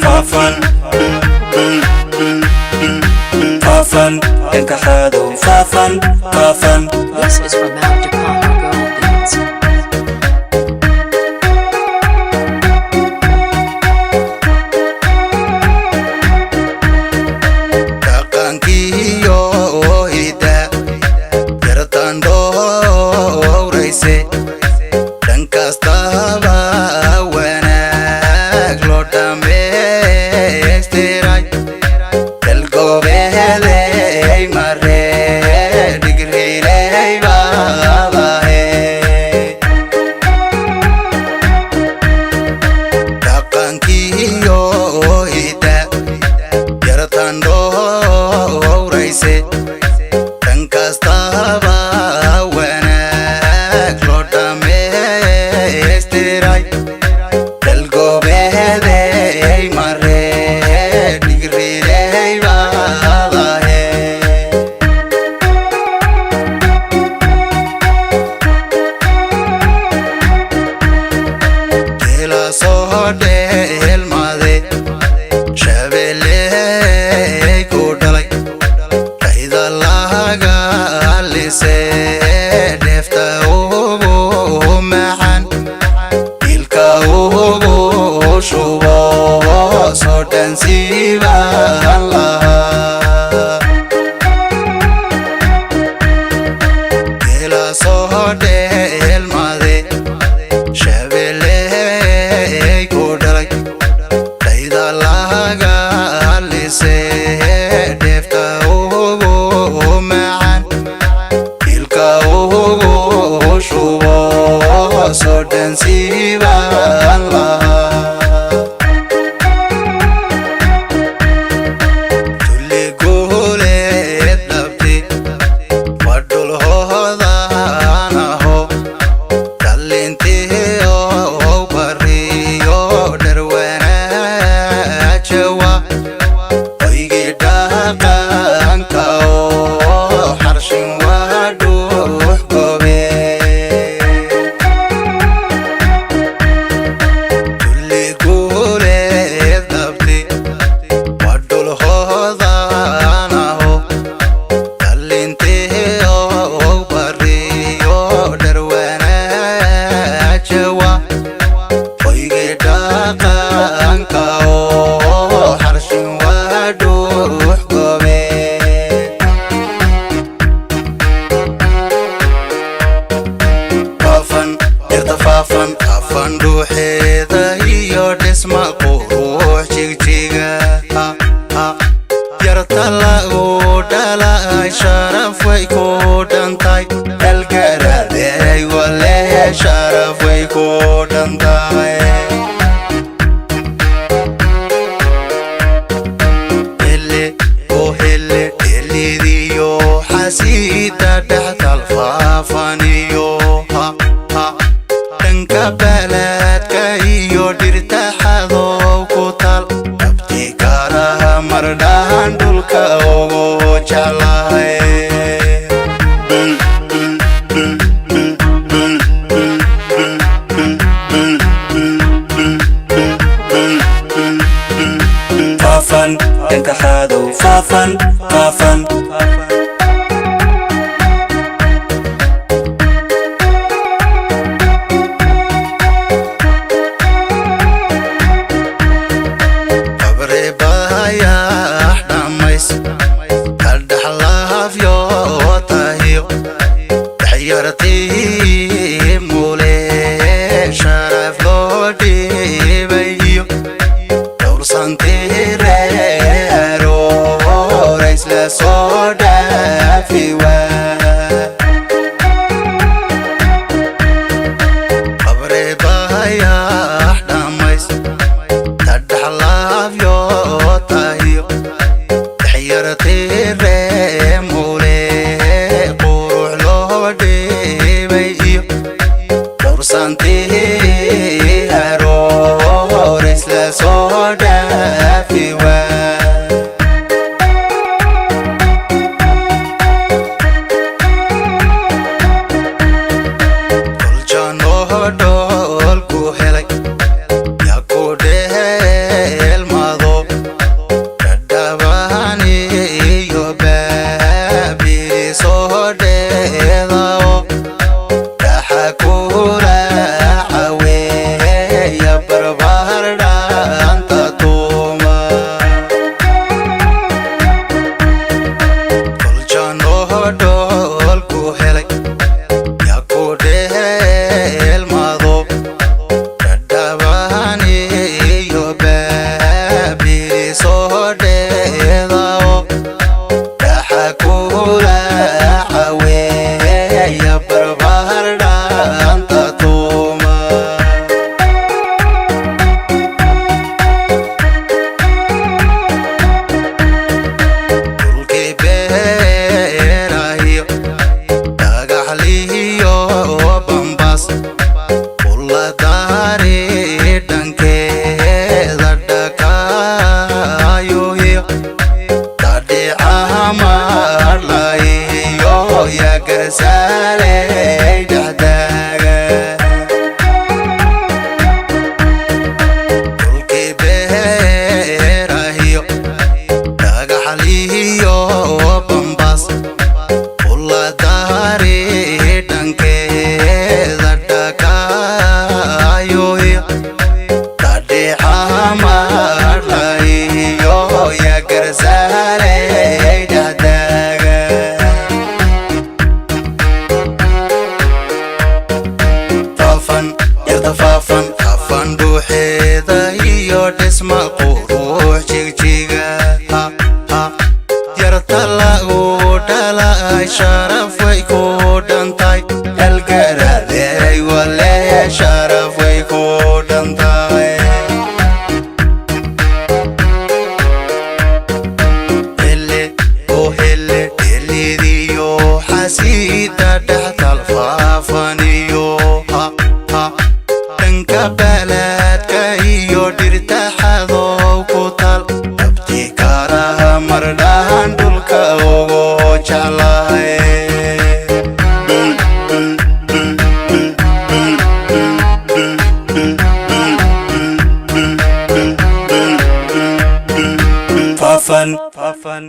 Faafan, faafan, faafan, dhanka xaadow, faafan, faafan. This is from Abdulqahar Girl Beats. Dhaqankiiyo hida yartan dhowrayse, dhan kastaba wanaag loo dhammaystiray, dalgobeeday mare dhigriley baadahe. Dhaqankiiyo hida yartan dhowrayse, dhan kastaba wanaag loo dhammaystiray, dalgobeeday mare dhigriley baadahe. Geela soo dheelmade, shabeelley ku dhalay, dhayda laga lise, dheefta ugu macan ilka ugu shubo, soo dhansiibaan lahaa. Geela soo dheelmade, shabeelley ku dhalay, dhayda laga lise, dheefta ugu macan ilka ugu shubo, soo dhansiibaan lahaa. Tulli guuleed dhabti wadhul hoodanaho, dhalintiyo bariyo dharwanaajawa, hoygii dhaqanka oo xarshin waa dhuux gobe. Tulli guuleed dhabti wadhul hoodanaho, dhalintiyo bariyo dharwanaajawa, hoygii dhaqanka oo xarshin waa dhuux gobe. Faafan dhirta, faafan, faafan, dhuuxeeda iyo dhisma quruux jigjiga yarta lagu dhalay, sharaf way ku dhantay, dalgaraday wale, sharaf way ku dhantahay. Hele oo hele dhelidiyo xasiida dhextal faafaniyo ha ha, dhanka baalaadka iyo dhirta xadow ku tal, dhabti karaha mardhahan dhulka ugu jeclahay. Faafan, dhanka xaadow, faafan, faafan. Qabre bayax dhammays ka dhaxlaafyo tahiyo, daxyartii mule, sharaf loo dhiibayo, dhowrsantiire aroorays la soo dhaafi waa. Qabre bayax dhammays tadhaxlaafyo tahiyo, daxyartiire mule, qurux loo dhiibay iyo Dhagaxliyo bambas kuladaari dhankeeda dhakaayohiyo dhadhicamarlaiyo yagarsaaley dhexdaaga. Dhulkii beerahiyo dhagaxliyo bambas kuladaari dhankeeda dhakaayohiyo dhadhicamarlaiyo yagarsaaley dhexdaaga. Faafan yarta faafan faafan dhuuxeeda iyo dhisma qurux jigjiga ha ha yarta lagu dhalay sharaf way ku dhantay dhalgaradeey wale sharaf way ku dhantahay. Hele oo hele dhelidiyo xasiida dhextal faafaniyo ha ha dhanka baalaadka iyo dhirta xadow ku tal dhabti karaha mardhahan dhulka ugu jeclahay. Faafan, faafan.